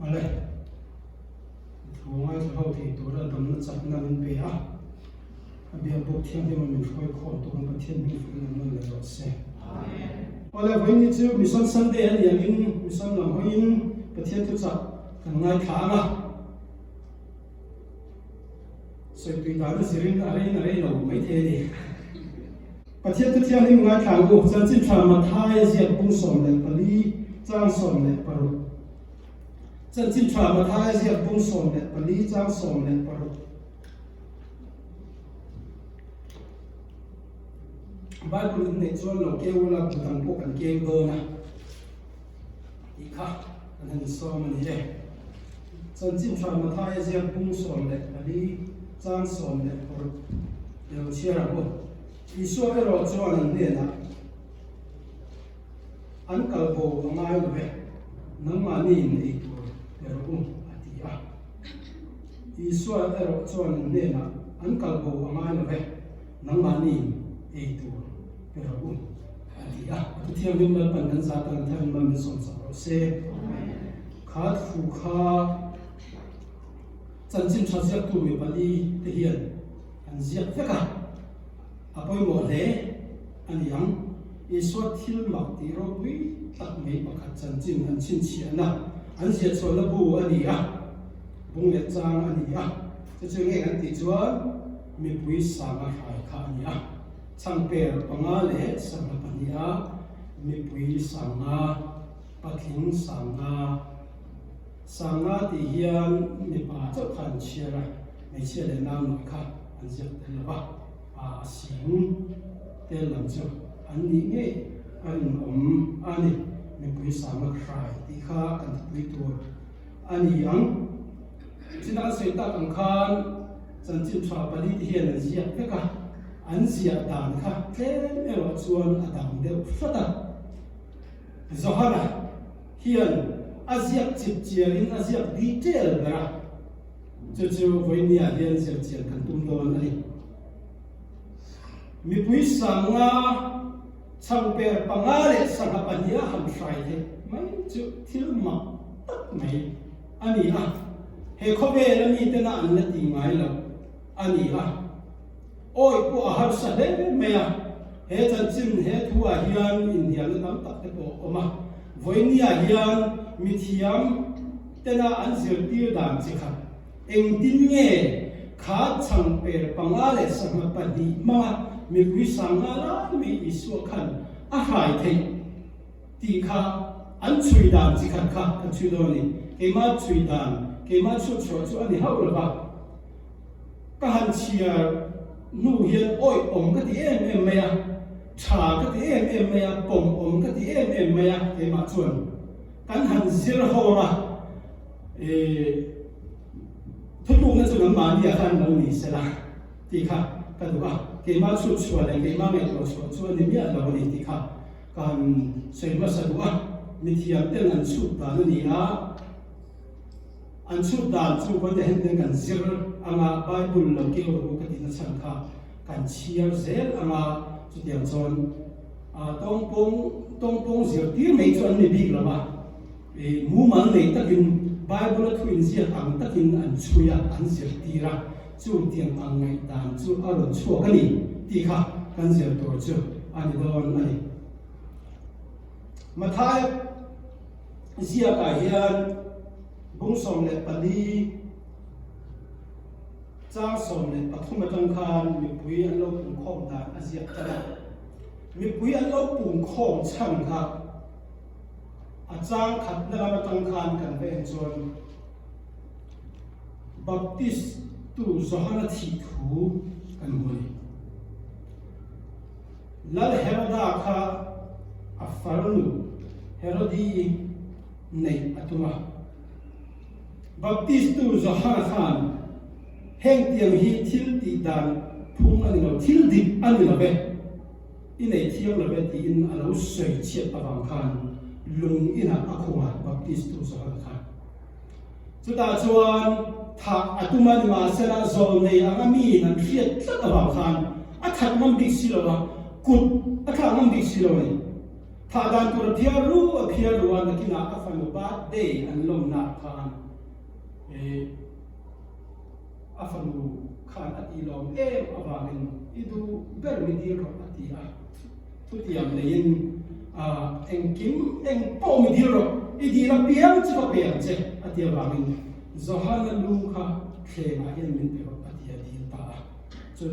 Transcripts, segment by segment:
Awle, thu ngaithla ho thei tura damna chakna min pe a, a biak bawk thianghlim a min hruai khawm tuk ang Pathian hming fuh in an nawn leh rawh se. Awle, vawiin ni chu Mission Sunday a ni angin Mission lam hawiin Pathian thuchah kan ngaithla ang a. Sawipui dana zirin a rein a rei lo mai thei a ni. Pathian thu thianghlim ngaithla ang u, Chanchin Tha Mathaia ziak bung 14 chang 16. Chanchin Tha Mathaia ziak bung 14 chang 16. Bible in neih chuan lo keu ula, bu dang pawh kan keu dawn a. Tih kha kan han sawm a ni e. Chanchin Tha Mathaia ziak bung 14 chang 16 i lo chhiar ang u. Isua erawh chuan an hnenah, An kal bo a ngai lo e, nangmahniin ei tur pe rawh u, a ti a. Isua erawh chuan an hnenah, An kal bo a ngai lo e, nangmahniin ei tur pe rawh u, a ti a. A thu thianghlim Lalpan kan zah tan tharin mal min sawmsak rawh se. Kha thu kha chanchin tha ziaktu mi pali te hian an ziak vek a, a pawimawh hle a ni ang. Isua thil mak tih ropui tak mai pakhat chanchin an chhinchhiahna, an ziah chhuahna bu a ni a, bung leh chang a ni a. Chu chu nge kan tih chuan mipui sanga hrai kha a ni a. Changper panga leh sangha pahniha mipui sanga, patling sanga, sanga tih hian mipa chauh kha an chhiar a, hmeichhia leh nau nawi kha an ziak tel lo va, a sing tel lam chu an nih ngei a rinawm a ni. Mipui sanga hrai tih kha kan thupui tur a ni ang. China an sawi tak ang khan chanchin tha pali te hian an ziak vek a, an ziah dan kha tlem erawh chuan a dang deuh hrat a. Johana hian a ziak chip chiarin a ziak detail ber a, chu chu vawinia hian zir chian kan tum dawn a ni. Mipui sanga changper panga leh sangha pahniha han hrai theih mai chu thil mak tak mai a ni a, he khawvela mitena an la ti ngai lo a ni a, awi pawh a harsa hle mai a, he chanchin he thuah hian inhnialna tam tak te pawh a awm a, vawinia hian mithiam tena an zirtir dan chi khat engtin nge kha changper panga leh sangha pahnih hmanga mipui sanga lai mai Isua khan a hrai theih Tih kha an chhui dan chi khat kha kan chhui dawn a ni. Keimah chhui dan, keimah chhut chhuah chu a ni hauh lo va. Ka han chhiar hnu hian awih awm ka ti em em mai a, tha ka ti em em mai a, pawm awm ka ti em em mai a keimah chuan kan han zir ho ang a, ih thutlukna chu nangmahni ah khan lo ni sela tih kha ka duh a. Keimah chhut chhuah leh keimah ngaihtuah chhuah chu a ni miah lo a ni tih kha. Kan sawi hmasa duh a, mithiam ten an chhut dan a ni a, an chhut dan chu vawiin ah hian kan zir anga Bible lo keu rawh u ka tihna chhan kha kan chhiar zel anga chutiang chuan tawngpawng tawngpawng zirtir mai chu an ni bik lo a, ih mumal nei takin Bible a thu inziak ang takin an chhui a, an zirtir a, chutiang ang ngaihdan chu a rawn chhuak a ni tih kha kan zir tur chu a ni dawn a ni. Mathaia ziakah hian bung 14 chang 13 atang khan mipui an lo pungkhawm dan a ziak tan a. Mipui an lo pungkhawm chhan kha a chang khatna lam atang khan kan va en chuan Baptist tu Johana thih thu kan hmu a ni. Lal Heroda kha a farnu Herodi neih a tum a. Baptist tu Johana khan heng tiang hi thil tih dan phung a ni lo, thil dik a ni lo ve, i nei thiam lo ve tiin a lo sawi chhiat avang khan lung inah a khung a Baptist tu Johana khan. Chutah chuan thah a tum a, nimahsela zawlnei anga miin an hriat tlat avang khan a that ngam bik si lo a, kut a thlak ngam bik si lo a ni. Thah dan tur a phiar ru a phiar ru a, nakinah a fanu birthday an lawmnaah khan a fanu khan a tih lawm em avangin i duh ber mi dil rawh a ti a. Thutiam neiin engkim eng pawh mi dil rawh, i dil apiang chu ka pe ang che a ti avangin Johana lu kha thlengah hian min pe rawh a ti a dil ta a. Chu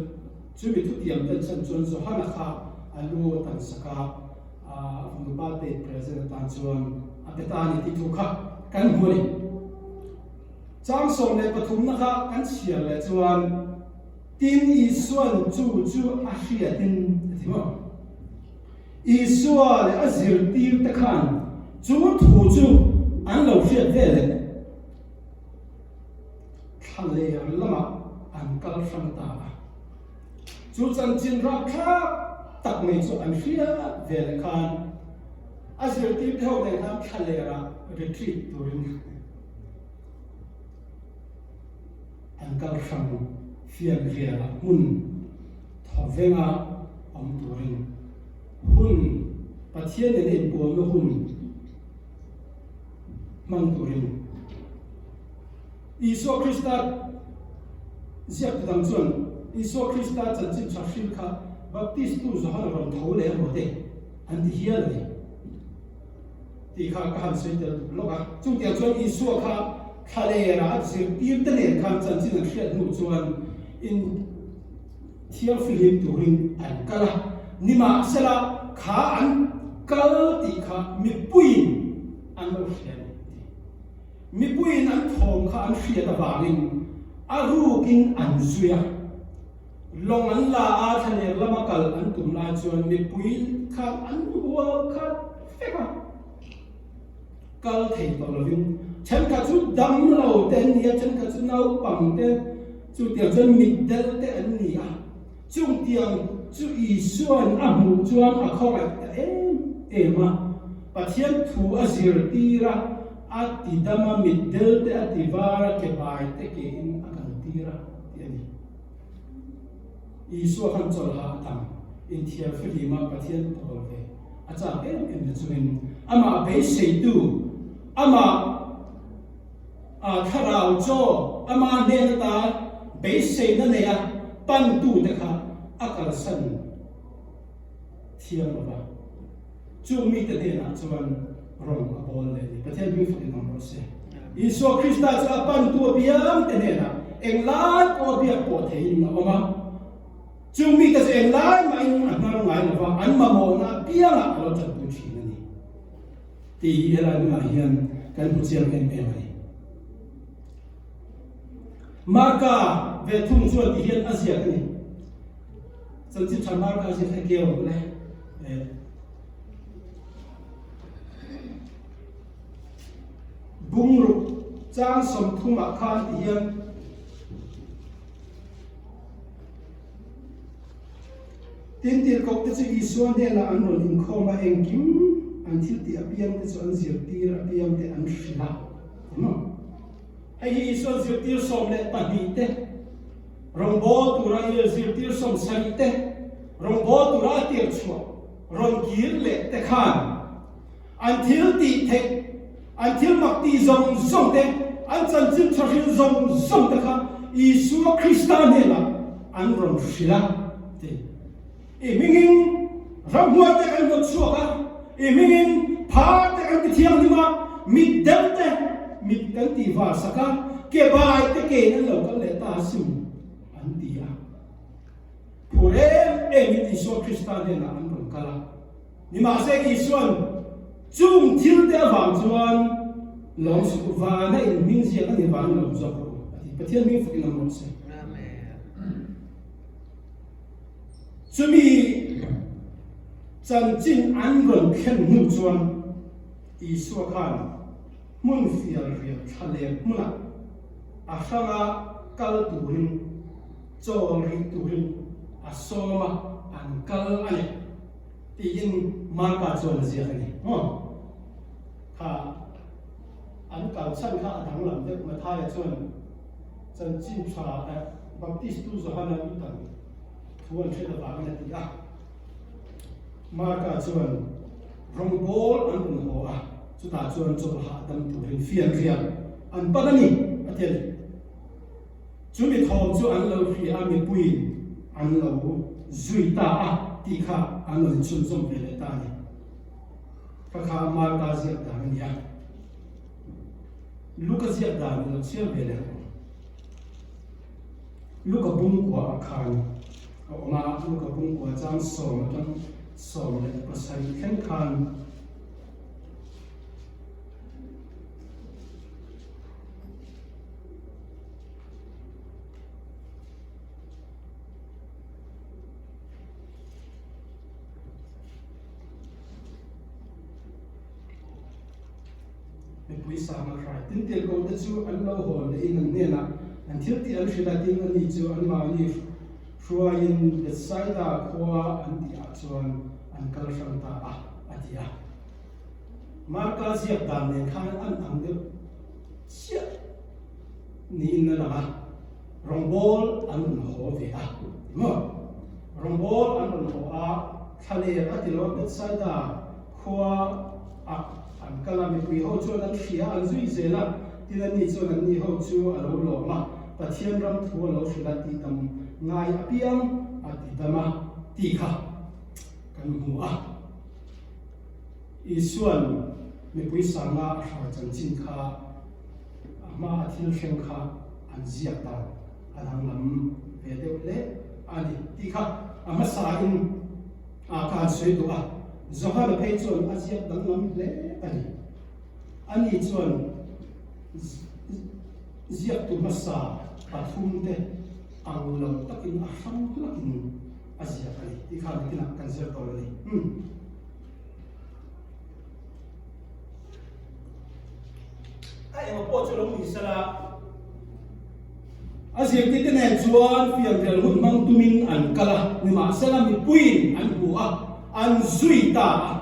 chumi thutiam ten chhan chuan Johana kha a lu a tan sak a, a fanu birthday present atan chuan a pe ta a ni tih thu kha kan hmu a ni. Chang 13 na kha kan chhiar leh chuan Tin, Isua'n chu chu a hriatin a ti maw? Isua leh a zirtirte khan chu thu chu an lo hriat ve leh thlaler lamah an kal hrang ta a. Chu chanchin rapthlak tak mai chu an hriat ve leh khan a zirtirte ho nen khan thlalerah retreat turin An kal hrang fianrialah hmun thawvenga awm turin hun Pathian nena inpuanna hun hmang turin Isua Krista ziaktu dang chuan Isua Krista chanchin tha hril kha Baptistu Johana rawn tho leh emaw te an ti hial a ni. Tih kha ka han sawi tel duh lawk a. Chutiang chuan Isua kha thlalera a zirtirte nen khan chanchin an hriat hnu chuan in thianghlim turin an kal a. Nimahsela kha an kal tih kha mipuiin an lo hria a ni ti. Mipuiin an thawm kha an hriat avangin a rukin an zui a. Lawng an la a, thlaler lama kal an tum lai chuan mipui khan an hual khat vek a, kal thei tawh lovin thenkhat chu dam lo te an ni a, thenkhat chu naupang te chutiang chuan mitdel te an ni a, chungtiang chu Isuain a hmuh chuan a khawngaih ta em em a, Pathian thu a zirtir a, a ti dam a, mitdel te a ti var a, ke bai te kein a kaltir a tih a ni. Isua khan chawlha a tam inthiar fihlima Pathian pawl ve a chak em em na chungin amah beiseitu, amah a thlarau chaw, ama hnen ata beiseina neia pantute kha a kalsan thiang lova. Chung mite hnenah chuan rawng a bawl leh a ni. Pathian hming fakin awm rawh se. Isua Krista chu a pantu apiangte hnenah englai pawh a biak pawh theiin a awm a. Chung mite chu englai mahin a hnar ngai lo va, an mamawhna apiangah a lo tanpui thin a ni. Tih hi helai hmunah hian kan hmu chiang em em a ni. Marka ve thung chuan ti hian a ziak a ni. Chanchin tha Marka ziak a keu ang le. Bungruk chang 30 ah khan ti hian Tin tirhkoh te chu Isua hnenah an rawn inkhawm a, engkim an thil tih apiang te chu an zirtir apiang te an hrilh a. Hei hi Isuan zirtir 12 te, rawngbâwl tura zirtir 70 te, rawngbâwl tura a tir chhuah rawn kir leh te khan an thil tih theih, an thil mak tih zawng zawng te, an chanchin tha hril zawng zawng te kha Isua Krista hnenah an rawn hrilh a ti. I hmingin ramhuai te kan hnawt chhuak a, i hmingin phar te kan ti thianghlim a, mit deuh te mit kan tih var sak a, ke bai te kein an lo kal leh ta asin, an ti a. Phur em emin Isua Krista hnenah an rawn kal a. Nimahse Isua'n chung thil te avang chuan lawm suh u, vana in hming ziak a ni vangin lawm zawk rawh u, a ti. Pathian hming fakin awm rawh se. Chumi chanchin an rawn thlen hnu chuan Isua khan hmun fialrial thlaler hmunah a hranga kal turin, chawl rih turin a sawm a, an kal a ni tiin Marka chuan a ziak a ni. Maw? Kha an kal chhan kha a danglam deuh Mathaia chuan chanchin tha Baptistu Johana lutan thu an hriat avangin a ti a. Marka chuan. Rawngbawl an rawn haw a, chutah chuan chawlh hahdam turin fianrial an pan a ni, a ti a ni. Chumi thawm chu an lo hria a, mipuiin an lo zui ta a tih kha an rawn inchhunzawm ve leh ta a ni. Kha kha Marka ziak dan a ni a, Luka ziak dan i lo chhiar ve leh ang. Luka bungkua ah khan a awm a, Luka bungkua chang sawm atang 17 thleng khan Mipui sang a hrai. Tin, tirhkohte chu an lo hawn lehin an hnenah an thil tih an hrilh a, tin ani chu anmahni hruaiin Bethsaida khua an tihah chuan an kal hrang ta a, a ti a. Marka ziak dan nen khan an ang deuh chiah niin a lang a, rawngbawl an rawn haw ve a, ti maw? Rawngbawl an rawn haw a, thlaler a ti lo a, Bethsaida Khua ah an kal a, mipui ho chuan an hria a, an zui zel a, tin ani chuan anni ho chu a lo lawm a, Pathian ram thu a lo hrilh a, tihdam ngai apiang a tidam a tih kha kan hmu a. Isua'n mipui sanga a hrai chanchin kha a hma a thil thleng kha an ziak dan a danglam ve deuh hle a ni tih kha a hmasain A ka han sawi duh a, Johana phei chuan a ziak danglam hle a ni. Ani chuan ziaktu hmasa pathumte ang lo takin a hrang hlakin a ziak a ni tih kha nikinah kan zir dawn a ni. A emaw pawh chu lo ni sela, a zirtirte nen chuan fianrial hun hmang tumin an kal a, nimahsela mipuiin an hmu a, an zui ta a.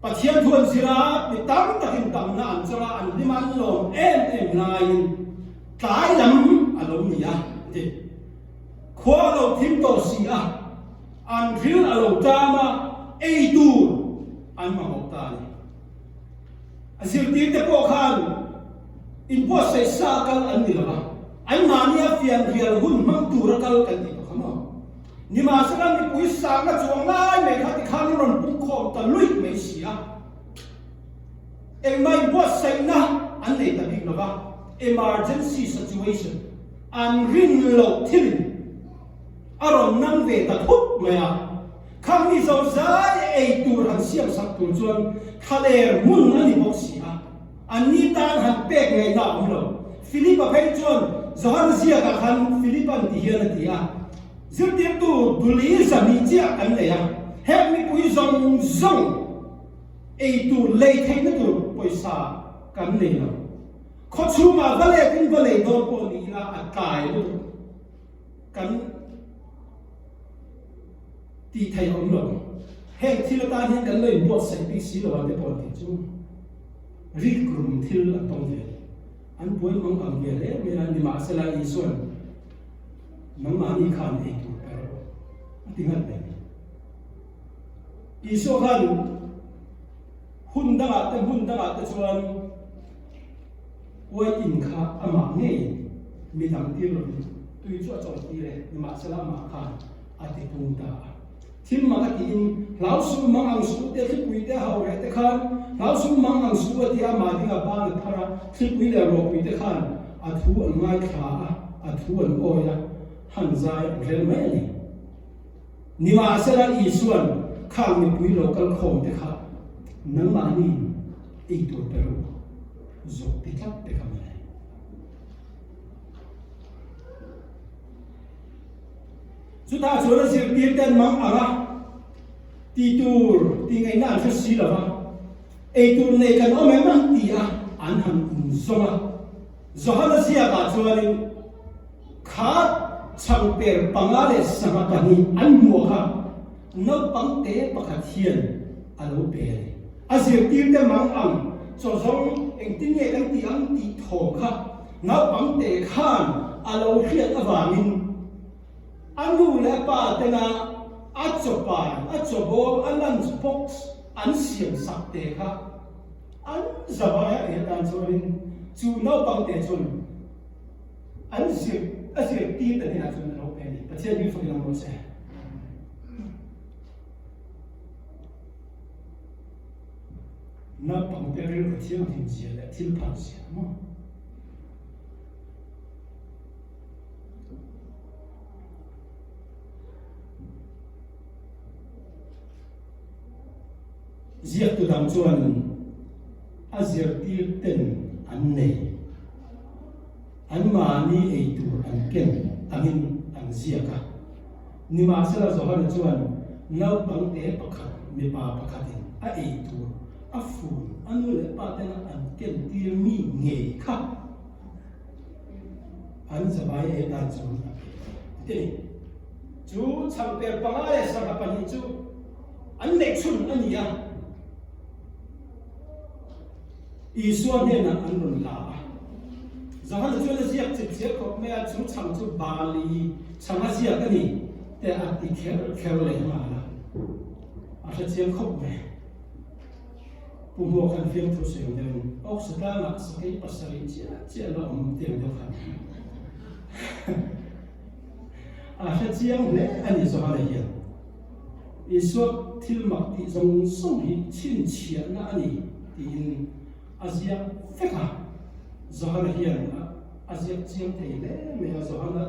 Pathian thu an zir a, mi tam takin tamna an chang a, an hlim a, an lawm em em laiin tlai lam a lo ni a, a ti. Khua a lo thim tawh si a, an ril a lo ṭam a, ei tur an mamawh ta a ni. A zirtirte pawh khan inbuatsaih sa kal an ni lo va, anmahnia fianrial hun hmang tura kal kan ti bawk a maw? Nimahsela mipui sangna chuang lai mai kha tikhan an rawn pungkhawm ta luih mai si a. Engmah inbuatsaihna an nei ta bik lo va, emergency situation, an rin loh thilin a rawn nang ve ta thut mai a. Khang mi zozai ei tur han siam sak tur chuan thlaler hmun a ni bawk si a, anni tan han pek ngaihna a awm lo. Philip-a phei chuan Johana ziakah khan Philip-a'n ti hian a ti a, Zirtirtu duli zahnih chiah kan nei a, heng mipui zawng zawng ei tur lei theihna tur pawisa kan nei lo. Khaw chhungah va letin va lei dawn pawh ni ila a tlai lutuk. Kan. Tih theih a awm lo. Heng thil atan hian kan lo inbuatsaih bik si lo a te pawh an tih chu rikrum thil an tawng ve a ni. An buai mang ang ve hle mai a, nimahsela Isua'n nangmahni khan ei tur pe rawh a ti ngat mai. Isua khan hun dangah te hmun dangah te chuan uai in kha amah ngeiin midang tir lovin tui chu a chawlhtir e, nimahsela amah khan a ti tung ta a. Thil mak a tiin, Hlau suh mang ang suh te, thlipui te hau reh te khan, hlau suh mang ang suh a ti a, mah dingah ban a thar a, thlipui leh ruahpui te khan a thu an ngaithla a, a thu an awi a, han zai an rel mai a ni. Nimahsela Isua'n khang mipui lo kal khawm te kha nangmahni ei tur pe rawh u, zawk ti tlat te kha mawle. Chutah chuan a zirtirte an mang ang a, ti tur tih ngaihna an hre si lo va, ei tur nei kan awm em an ti a, an han inzawm a. Johana ziakah chuanin kha changper panga leh sangha pahnih an hmuh kha naupang te pakhat hian a lo pe a ni. A zirtirte mang ang chaw zawng engtin nge kan tih ang tih thawm kha naupang te khan a lo hriat avangin a nu leh a pa tena a. A chaw pai, a chaw bawm, a lunch box an siam sak te kha an zavai a ei atan chuanin chu naupang te chuan an zir a zirtir te hnenah chuan a lo pe a ni. Pathian hming fakin awm rawh se. Naupang te rilru thianghlim zia leh thil phal zia maw? Ziaktu dang chuan a zirtir ten an nei. Anmahni ei tur an ken angin an ziak a. Nimahsela Johana chuan naupang te pakhat mipa pakhatin a ei tur a fun a nu leh pa tena an ken tir mi ngei kha an zavai ei atan chuan a pe a ti a ni. Chu chhangper panga leh sangha pahnih chu an neih chhun a ni a. Isua hnenah an rawn la a. Johana chuan a ziak chip chiah khawp mai a, chu chhang chu Bali chhang a ziak a ni te a ti kher kher leh nghal a, a hre chiang khawp mai. Pu Hmuak khan fiamthu sawi ang deuhin, Awk satlangah sakei pasarih chiah chiah la awm tiang deuh khan a hre chiang hle a ni Johana hian. Isua thil mak tih zawng zawng hi chhinchhiahna a ni tiin a ziak vek a. Johana hian a ziak chiang thei hle mai a, Johana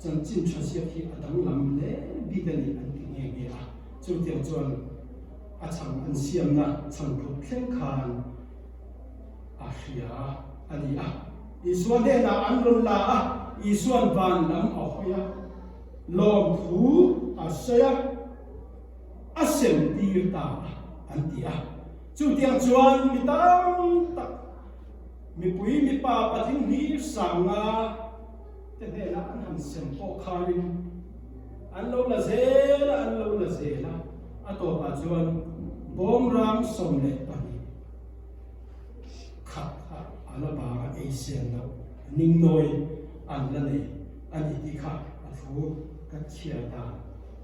chanchin tha ziak hi a danglam hle bik a ni an ti nghe nghe a. Chutiang chuan a chhang an siamna chhangphut thleng khan a hria a ni a. Isua hnenah an rawn la a, Isua'n van lam a hawi a. Lawmthu a sawi a, a sem tir ta a, an ti a. Chutiang chuan mi tam tak, mipui mipa patling hlir sanga te hnenah an han sem pawh khanin an lo la zel a, an lo la zel a, a tawpah chuan bawmrang 12 khat kha a la bang a, ei sen loh ningnawi an la nei. A ni tih kha a thu kan chhiar dan,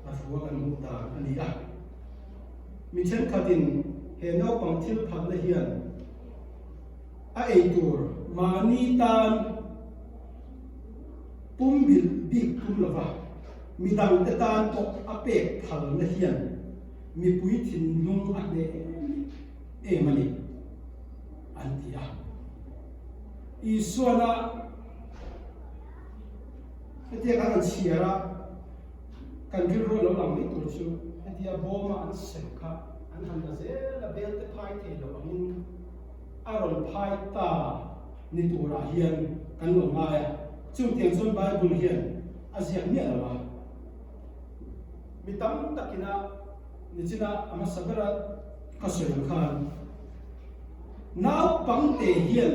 a thu a kan hmuh dan a ni a. Mi thenkhatin he naupang thil phalna hian a ei tur mahni tan pumbilh bik tum lova midangte tan pawh a pek phalna hian mipui thinlung a hneh em em a ni an ti a. Isuana Hetia kan han chhiar a, kan rilru a lo lang mai tur chu hetia bawma an sem kha an han la zel a, bel te phai thei lo angin a rawn phai ta ni turah hian kan lo ngai a. Chutiang chuan Bible hian a ziak miah lo a. Mi tam takina nichina a hmasa bera ka sawi ang khan, Naupangte hian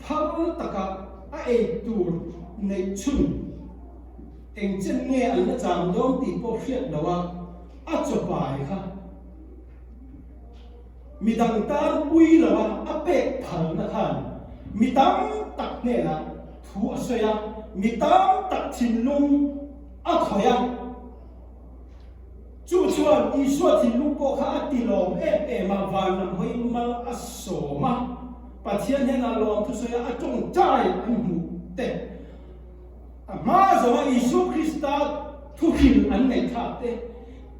phal taka a ei tur neih chhun eng chen nge an la cham dawn tih pawh hriat lo a, a chawpai kha midang tan pui lo a a pek phalna khan mi tam tak hnenah thu a sawi a, mi tam tak thinlung a khawih a. Chu chuan Isua thinlung pawh kha a ti lawm em em a, van lam hawiin mal a sawm a, Pathian hnenah lawm thusawi a, a tawngtai an hmuh te, a hma zawnga Isua Krista thuhrilh an ngaihthlak te,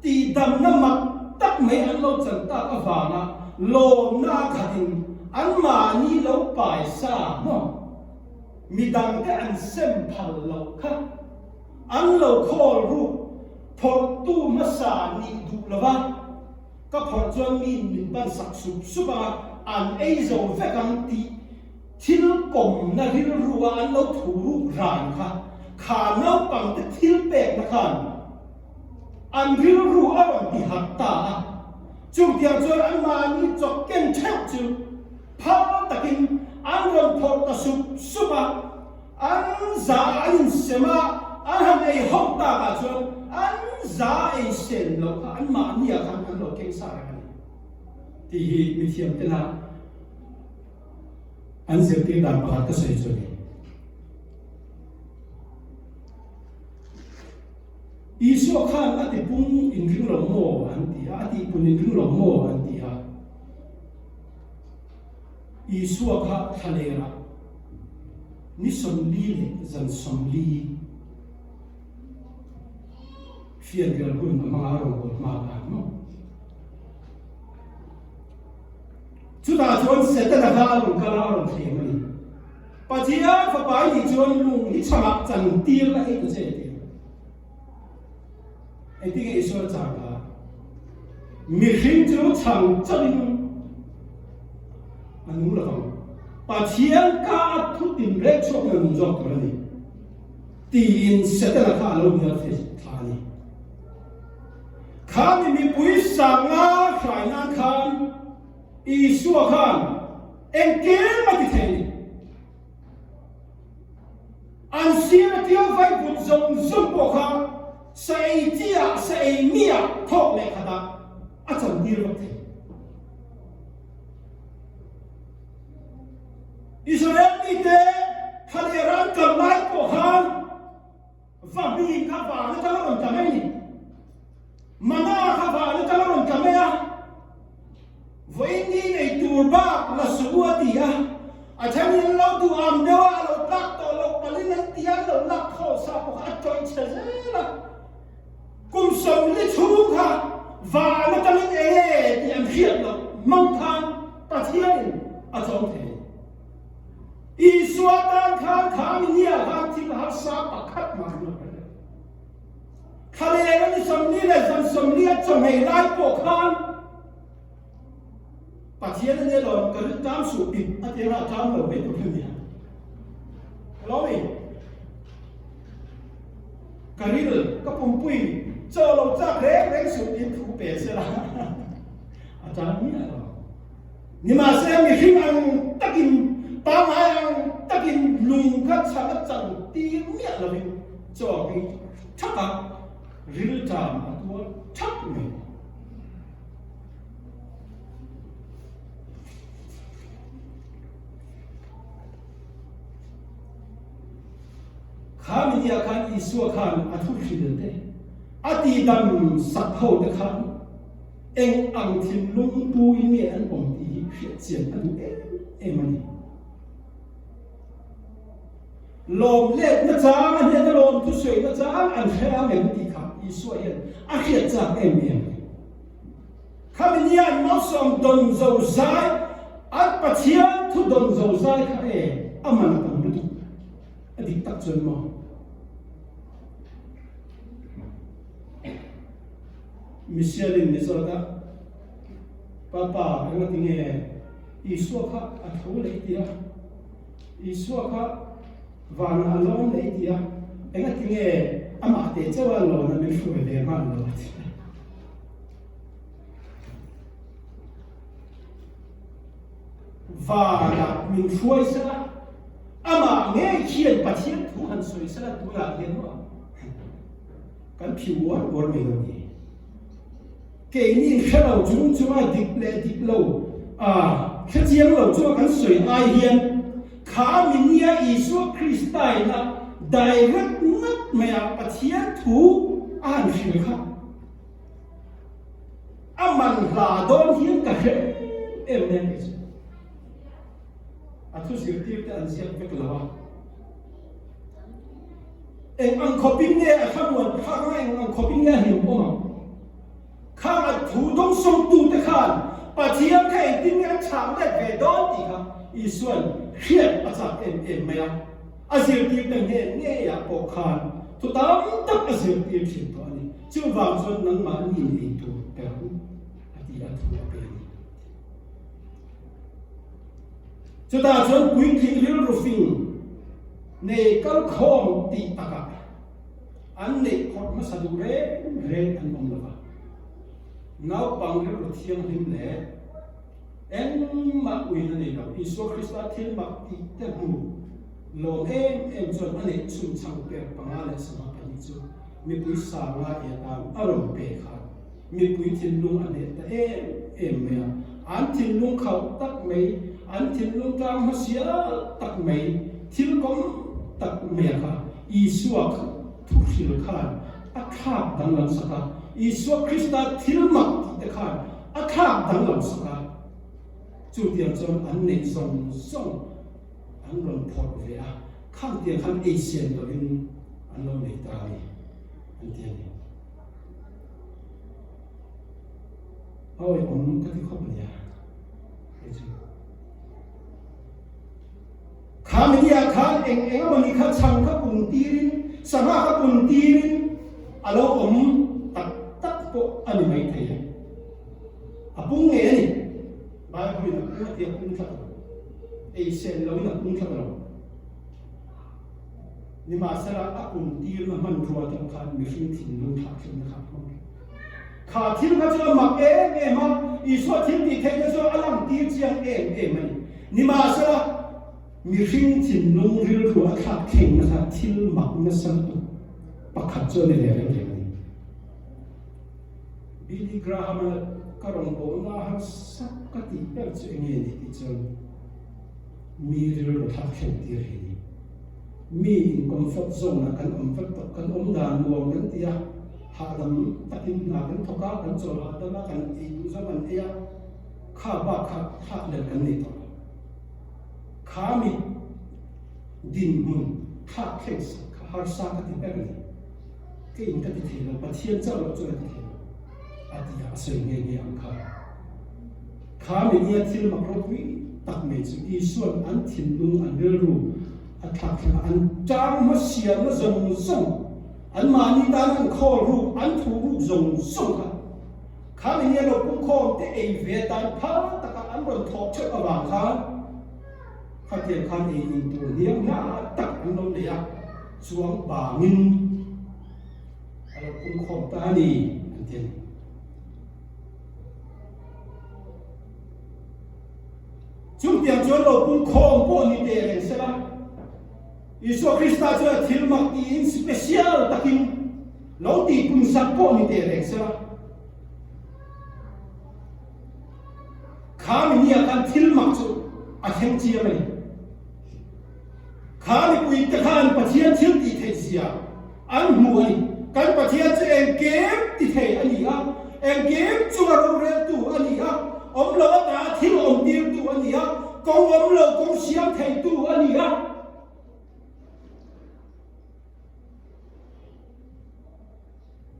tihdamna mak tak mai an lo chan tak avanga lawmna a khatin anmahni lo paisa maw midangte an sem phal loh kha. An lo khawl ruk phawrhtu hmasa nih duh lova, ka phawrh chuan miin min ban sak sup sup a, an ei zo vek ang tih thil pawmna rilru a an lo thu ruk ran kha, kha naupangte thil pekna khan an rilru a rawn ti harh ta a. Chutiang chuan anmahni chawk ken theuh chu phal takin an rawn phawrh ta sup sup a. An za an insem a, an han ei hauh takah chuan an za ei sen loh kha an mahniah khan an lo keng sa reng a ni tih hi mithiam tena an zirtir dan pakhat ka sawi chu a ni. ti a, a tihpun in ring lo maw an ti a. Isua kha thlalerah ni 40 leh zan 40 fianrial hun a hmang a, a rawn hawn hma khan maw. Chutah chuan Setana kha a rawn kal a, a rawn thlem a ni. Pathian Fapa i nih chuan lung hi chhangah chan tir la ei ta che a ti a. Engtin nge Isua a chang kha? Mihring chu chhang chauhin a nung lovang. Pathian ka a thu tinreng chhuakin a nung zawk tur a ni tiin Setana kha a lo hnial thla a ni. Kha mi mipui sanga hrai nan khan Isua khan engkim a ti thei a ni. An sir a tia vaivut zawng zawng pawh kha sa ei chi ah, sa ei mi ah thawk leh khat ah a chan tir vak thei. Israel mite thlalera an kal lai pawh khan Vahmi kha van atang a rawn tla mai a ni. Mana kha van atang a rawn tla mai a. Vawiin ni nei tur bak la suh u a ti a. A then in lo duh am deuh a, a lo tlak tawh loh palin an ti a, an lo lak khawl sa pawh kha a tawih chhe zel a. Kum 40 chhung kha van atangin eng nge tih an hriat loh hmang khan Pathianin a chawm thei. Isua tan khan kha mi nia khan thil harsa pakhat mah an lo hre lo. Thlaleng a ni 40 leh zan 40 a chawhmei lai pawh khan Pathian a nia lawm ka rilh tam suh pip a tir a tam lo mai tur a nia. Hello mi. Ka ril ka pumpui chaw lo chak reng reng suh tiin thu pe se la a tam miah lo. Nimahsela mihring ang takin, pangngai ang takin lung kha chhan a chan tir miah lovin chaw a ei thak a, rilṭam a tuar thak mai. Kha mi nia khan Isua khan a thuhrilh te, a tihdam sak ho te khan, Eng ang thinlung puin nge an awm tih hi hriat chian a duh em em a ni. Lawm letna chang a hnena lawm thusawina chang an hre ang em tih kha Isua hian a hriat chak em em a ni. Khami nia an malsawm dawn zo zai, an Pathian thu dawn zo zai kha e a man a tam lutuk. A dik tak chuan maw? Misialin ni zawt a, Papa, engati nge Isua kha a tho leh i ti a? Isua kha vanah a lawn leh i ti a, engati nge amah teh chauh a lawn a min hruai ve nghal lo a ti a. Vanah min hruai sela, amah ngei khian Pathian thu han sawi sela tunah hian maw? Kan phi uar uar mai lo ni. Keini hre lo chung chunga dik leh dik lo a hre chiang lo chunga kan sawi ai hian kha mi nia Isua Krista ina direct ngat mai a Pathian thu a han hril kha a man hla dawn hian ka hre em em mai a kei chu. A thu zirtir te an ziak vek lo a. Eng ang khawpin nge a thlamuan thlak anga eng ang khawpin nge a hlim awm ang? Khang a thu dawngsawngtute khan Pathian kha engtin nge an chhang let ve dawn tih kha Isua'n hriat a chak em em mai a. A zirtirte hnen ngeiah pawh khan thu tam tak a zirtir thin tawh a ni. Chuvang chuan nangmahni ei tur pe rawh u a ti a thu a pe a ni. Chutah chuan puitling rilru fing nei kalkhawm tih takah an neih phawrh hmasa duh reng reng an awm lo va. Naupang rilru thianghlim leh engmah uina nei lo Isua Krista thil mak tih te hmu lawm em em chuan a neih chhun chhang per panga leh sangha pahnih chu mipui sanga i atan a rawn pe kha. Mipui thinlung a hneh ta em em mai a, an thinlung khauh tak mai, an thinlung tlang hmasial tak mai, thil kawm tak mai a kha Isua thuhril khan a thlak danglam sak a. Isua Krista thil mak tih te khan a thlak danglam sak a. Chutiang chuan an neih zawng zawng an rawn phawrh ve a, khang tiang khan ei siam lovin an lo nei ta a ni, an ti a ni. A awihawm ka ti khawp a nia, hei chu. Kha minia khan eng eng emawni kha chhang kha pun tirin, sangha kha pun tirin a lo awm tak tak pawh a ni maithei e. A pung ngei a ni. Bible in a pung a ti a pung tlat lo. Ei sen loin a pung tlat lo. Nimahsela a pun tirna hmanrua atang khan mihring thinlung thlahthlengna kha a hmang tlat. Kha thil kha chu a mak em em a, Isua thil tih theihna chu a lang tir chiang em em a ni. Nimahsela, mihring thinlung rilru a thlak thlengna kha thil mak nasa lutuk pakhat chu a ni ve reng reng a ni. Billy Graham-a ka rawn bawhna harsa ka tih ber chu eng nge ni tih chuan mi rilru thlak thleng tir hi a ni. Mi in comfort zone-ah kan awm vek tawh, kan awm dan nuam kan ti a. Hahdam takin hna kan thawk a, kan chawl hahdam a, kan ei duh zawng kan ei a, kha bak kha thlak lel kan nei tawh lo. Kha mi dinhmun thlak thleng sak kha harsa ka ti ber a ni. Keiin ka ti thei lo, Pathian chauh loh chuan a ti thei lo, a ti a, a sawi nghe nghe ang kha. Kha mi nia thil mak ropui tak mai chu Isua'n an thinlung, an rilru a thlak thleng a, an tang hmasialna zawng zawng, Anmahni tan an khawl ruk, an thu ruk zawng zawng kha kha mi nia lo pungkhawm te ei ve atan phal taka an rawn thawh theuh avang khan khatiang khan ei in tur hniam hna tak an lo nei a, chuang bangin a lo pungkhawm ta a ni an ti a ni. Chutiang chuan lo pungkhawm pawh ni teh reng sela. Isua Krista chuan thil mak tiin special takin lo tihpun sak pawh ni teh reng sela. Kha minia khan thil mak chu a thleng chiang a ni. Kha mipui te khan Pathian thil tih theih zia an hmu a ni. Kan Pathian chu engkim ti thei a ni a, engkim chunga roreltu a ni a, awm lo ata thil awm tirtu a ni a, kawng awm lo kawng siam theitu a ni a.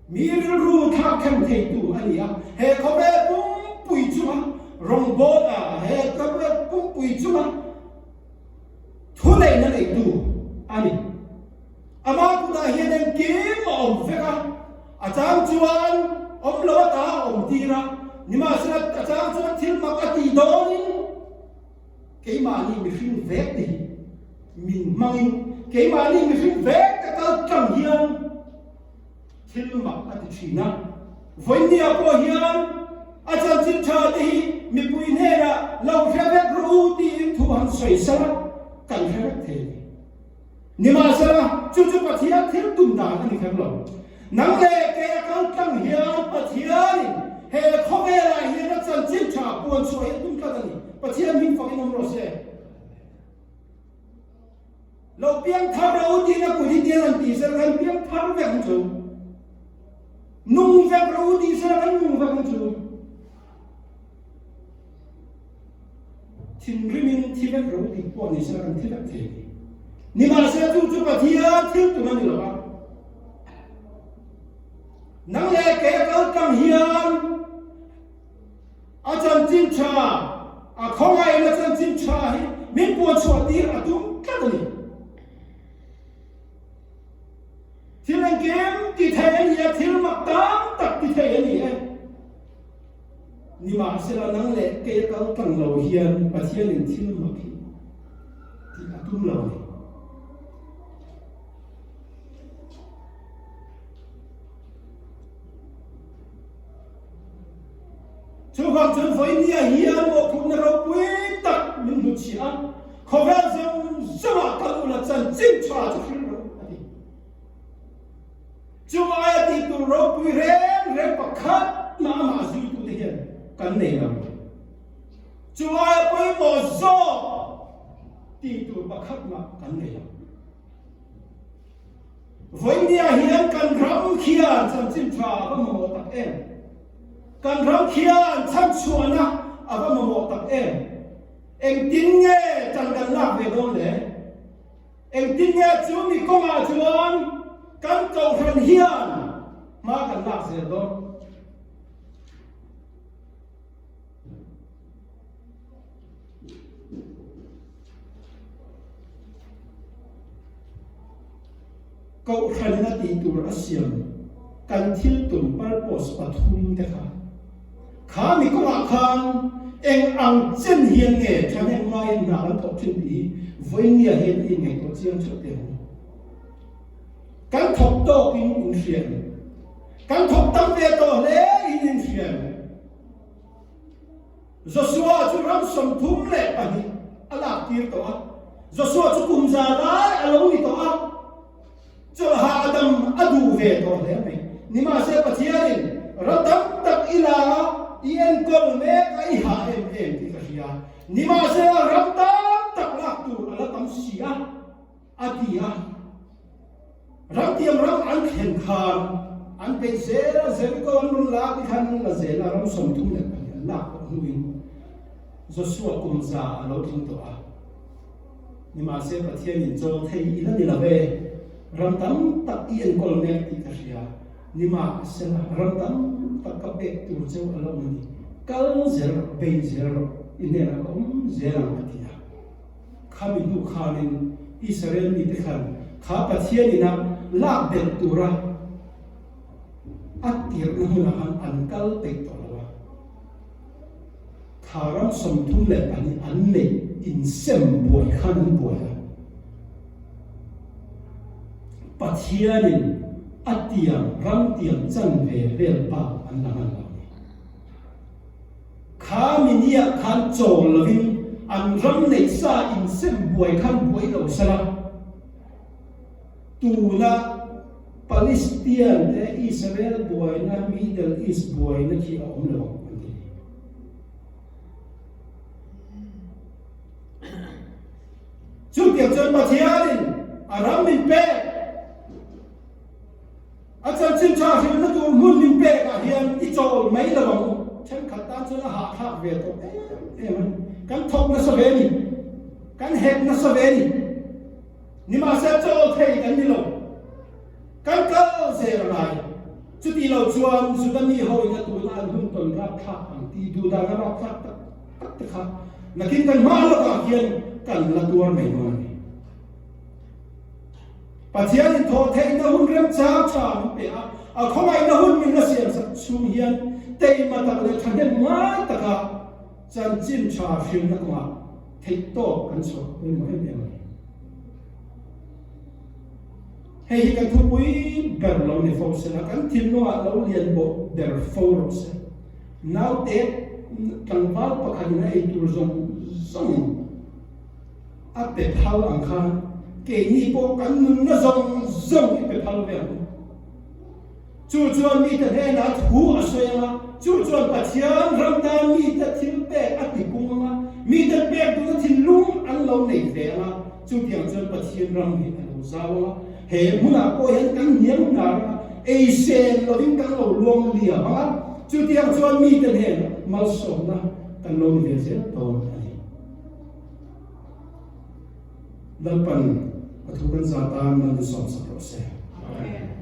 Mi rilru thlak thleng theitu a ni a, he khawvel pumpui chunga rawngbawl a, he khawvel pumpui chunga thuneihna neitu a ni. Amah kutah hian engkim a awm vek a, a chang chuan awm lo ata a awm tir a, nimahsela a chang chuan thil mak a tih dawnin keimahni mihring vek te hi min hmangin keimahni mihring vek te kal tlang hian thil mak a ti thin a. Vawinia pawh hian a chanchin tha te hi mipui hnenah lo hre vek rawh u tiin thu han sawi sala kan hre vek thei a ni. Nimahsela, chu chu Pathian thil tum dan a ni kher lo. Nang leh kei a kal tlang hian Pathianin he khawvelah hian a chanchin tha puan chhuah hi a tum tlat a ni. Pathian hming fakin awm rawh se. Lo piang thar rawh u tiin a kut hi tiang an tih sela kan piang thar vek ang chu. Nung vek rawh u tih sela kan nung vek ang chu. Thinrimin thi vek ro tih pawh ni sela kan thi vek thei a ni. Nimahsela chu chu Pathian thil tum a ni lo va. Nang leh kei a kal tlang hian a chanchin tha, a khawngaihna chanchin tha hi min puan chhuah tir a tum tlat a ni. Thil engkim ti thei a ni a, thil mak tam tak ti thei a ni e. Nimahsela nang leh kei a kal tlang lo hian Pathianin thil mak hi tih a tum lo a ni. Chuvang chuan vawinia hian mawhphurhna ropui tak min hmuchhiah a, khawvel zawng zawngah kal ula chanchin tha chu hrilh rawh a ti. Chu aia tih tur ropui reng reng pakhat mah amah zuitute hian kan nei lo. Chu aia pawimawh zawk tih tur pakhat mah kan nei lo. Vawinia hian kan ram khian chanchin tha a va mamawh tak em? Kan ram khian chhanchhuahna a va mamawh tak em? Engtin nge tan kan lak ve dawn le? Engtin nge chu mi kawngah chuan kan kohhran hian hma kan lak zel dawn? Kohhranin a tih tur a siam kan thil tum purpose pathum te kha kha mi kawngah khan eng ang chen hian nge thahnem ngaiin hna kan thawk thin tih hi vawinia hian i inngaihtuah chiang theuh teh ang u. Kan thawk tawkin inhriat kan thawk tam ve tawh hle in inhriat. Joshua chu ram 32 a lak tir tawh a. Joshua chu kum za lai a lo ni tawh a, chawlhah a dam a duh ve tawh hle mai. Nimahse Pathianin ram tam tak i la a, i enkawl mek a, i hah em em tih ka hria. Nimahse ram tam tak lak tur a la tam si a. A ti a, Ramtiang ram an thlen khan an peih zel a, Jericho an rawn la ti khan an la zel a, ram 32 an lak tawh hnuin Joshua kum za a lo tling tawh a. Nimahse Pathianin chawl thei i la ni lo ve, ram tam tak i enkawl mek tih ka hria, nimahsela ram tam tak ka pek tur cheu a lo awm a ni, kal zel rawh, bei zel rawh, i hnenah ka awm zel ang a ti a. Khami hnu khanin Israel mite khan kha Pathian ina lak belh tura a tirhna hmunah khan an kal peih tawh lo a. Kha ram 32 an neih insem buai khan an buai a. Pathianin a tiam ram tiam chanve vel bak an la hman lo a ni. Kha miniah khan chawl lovin an ram neih sa insem buai khan buai lo sela, tuna Palestine te Israel buaina Middle East buaina khi a awm lo ang an ti. Chutiang chuan Pathianin a ram min pek. A chanchin tha hrilhna tur hmun min pekah hian i chawl mai lo ang u. Thenkhat tan chuan a hahthlak ve tawh em em a ni. Kan thawk nasa ve a ni. Kan hek nasa ve a ni. Nimahse chawl thei kan ni lo. Kan kal zel a ngai. Chuti lo chuan Juda mi hoin a tuna an hun tawn rapthlak ang tih duh dan a rapthlak tak tak te kha nakin kan hma lawkah hian kan la tuar mai dawn a ni. Pathianin thawh theihna hun remchang tha min pe a, a khawngaihna hun min la siamsak chhung hian teima tak leh thahnem ngai taka chanchin tha hrilhna kawngah theihtawp kan chhuah pawimawh em em a ni. Hei hi kan thupui ber lo ni fo sela, kan thinlungah lo lian bawh ber fo rawh se. Naute tlangval pakhatin a ei tur zawng zawng A pe phal ang khan keini pawh kan nunna zawng zawng i pe phal ve ang u. Chu chuan mite hnenah thu a sawi ang a, chu chuan Pathian ram tan mite thil pek a ti pung ang a, mite pek duhna thinlung an lo nei ve ang a, chutiang chuan Pathian ram hi a lo zau ang a. He hmunah pawh hian kan hniam hnar ang a, ei sen lovin kan lo luang liam ang a, chutiang chuan mite hnenah malsawmna kan lo ni ve zel dawn a ni. Lalpan a thu kan za tan mal min sawmsak rawh se. Amen.